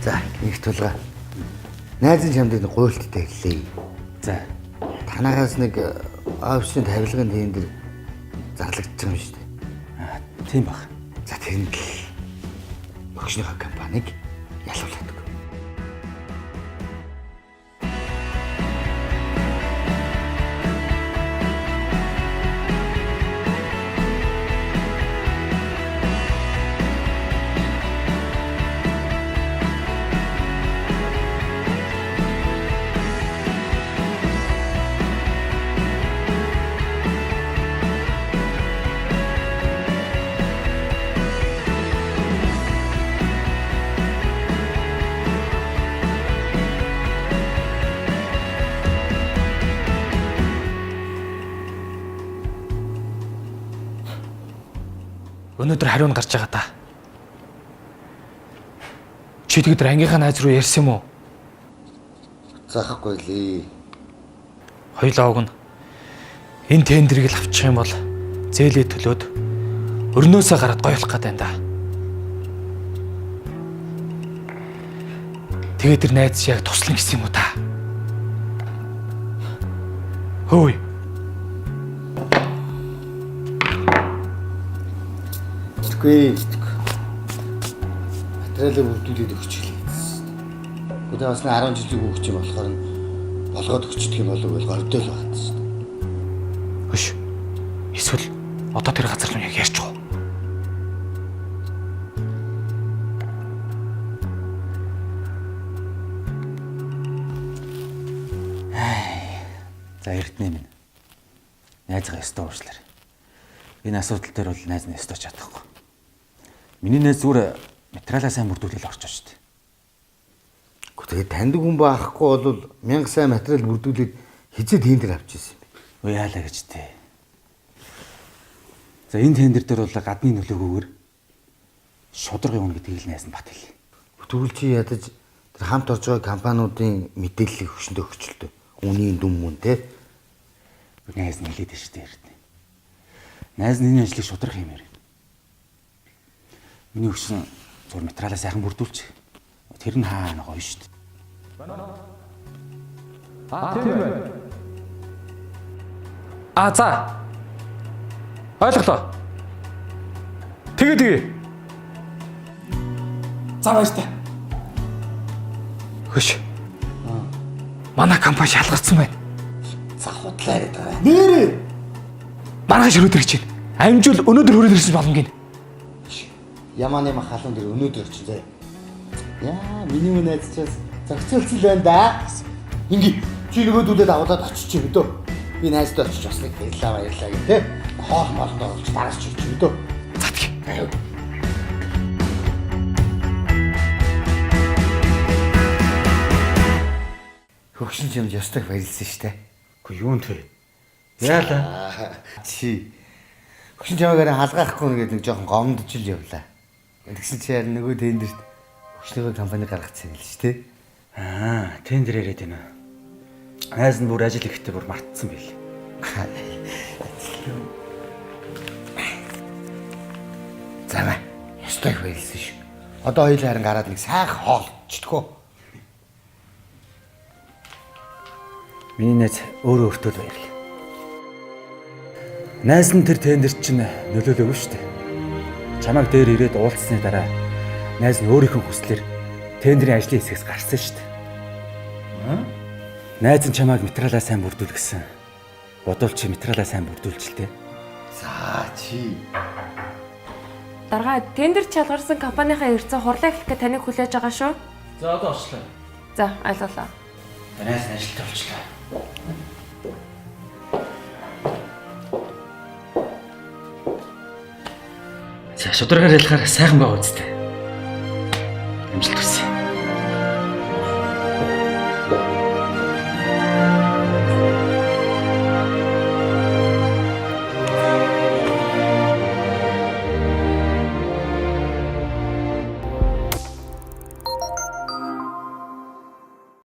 За, их тулга. Найзын чамд нэг гуйлттай хэллээ. За. Танаагаас нэг офисын тавилгын тендер зарлагдчих юм шүү дээ. Аа, тийм баг. За, тэрэнд л өгшнийхөө компаниг ялуулдаг. Өнөөдөр хариу нь гарч байгаа та. Чи тэгдэр ангийнхаа найз руу ярьсан юм уу? Заахгүй лээ. Хоёлаа уг нь энэ тендерийг л авчих юм бол зээлээ төлөөд өрнөөсөө гараад гоё болох гэдэг юм да. Тэгээд тэр найз чи яг туслана гэсэн юм уу та? Хөөе. Тэгэхгүй. Материалыг бүрдүүлээд өгч гэлээ гэсэн. Тэгээ бас 10 жилийн хүүхч юм болохоор нь болгоод өгчдөг юм болов уу гордол байна шүү дээ. Хөш. Эсвэл одоо тэр газар руу яг ярьчих уу? За Эрдэнэ минь. Найзгаа ёстой уучлаарай. Энэ асуудал дээр бол найз нь ёстой чадахгүй. Миний найз зүгээр материалаа сайн бүрдүүлэл орж шүү дээ. Гэхдээ таньдаг хүн байхгүй бол мянга сайн материал бүрдүүлээд хизээ тендер авч ирсэн юм бэ? Өө яалаа гэж тээ. За энэ тендер дээр бол гадны нөлөөгөөр шударга явна гэдгийг л найз нь бат хэл. Тэгвэл чи ядаж тэр хамт орж байгаа компаниудын мэдээллийг хөшөндөө өгчлөлтөө. Үнийн дүн мөн те. Найз нь хэлээд шүү дээ Эрдэнэ. Найз нь энэ ажлыг шударга хиймээр байна. Миний өгсөн зур материалаа сайхан бүрдүүлчих. Тэр нь хаана гоё шүү дээ. А за. Ойлголоо. Тэгээ тэгээ. За баяртай. Хөш. Манай компани шалгарсан байна. За худлаа яриад байгаа. Нэрээ. Маргааш өрөөдөр гэж байна. Амжуул өнөөдөр хүрээд ирсэн болно гин. Ямааны мах халуун дээр өнөөдөр очих заяа. Яа, миний мөн найз чаас зохицолцсон л байна да. Инги чи нөгөөдүүлээд агуулад очиж юм дөө. Би найздаа очиж бас нэг баярлаа баярлаа гэх те. Хоол моолнд оруулж дараач чи юм дөө. За тэг. Хөгшин чамд ёстой баярлсан штэ. Үгүй юун вэ? Яалаа. Чи хөгшин чамайг харин халгаахгүй нэгэд нэг жоохон гомдож ил явлаа. Тэгсэн чи харин нөгөө тендерт хөгшнийхөө компани гаргацсан юм л шүү дээ. Аа, тендер яриад байна. Найз нь бүр ажил ихтэй бүр мартсан байл. За бай. Ёстой их баярлсан шүү. Одоо хоёулаа харин гараад нэг сайхан хоол чдгөө. Миний найз өөрөө өөртөө л баярлаа. Найз нь тэр тендер чинь нөлөөлөөгүй шүү дээ. Чамайг дээр ирээд уулзсаны дараа найз нь өөрийнхөө хүслээр тендерийн ажлын хэсгээс гарсан шүү дээ. Найз нь чамайг материалаа сайн бүрдүүл гэсэн. Бодвол чи материалаа сайн бүрдүүлж л дээ. За чи Даргаа тендер чалгарсан компанийнхаа ирцэн хурлаа эхлэх гэж таныг хүлээж байгаа шүү. За одоо очлоо. За ойлголоо. Найз нь ажилд болчлаа. За шударгаар ялахаар сайхан байгаа үстэй. Амжилт хүсье.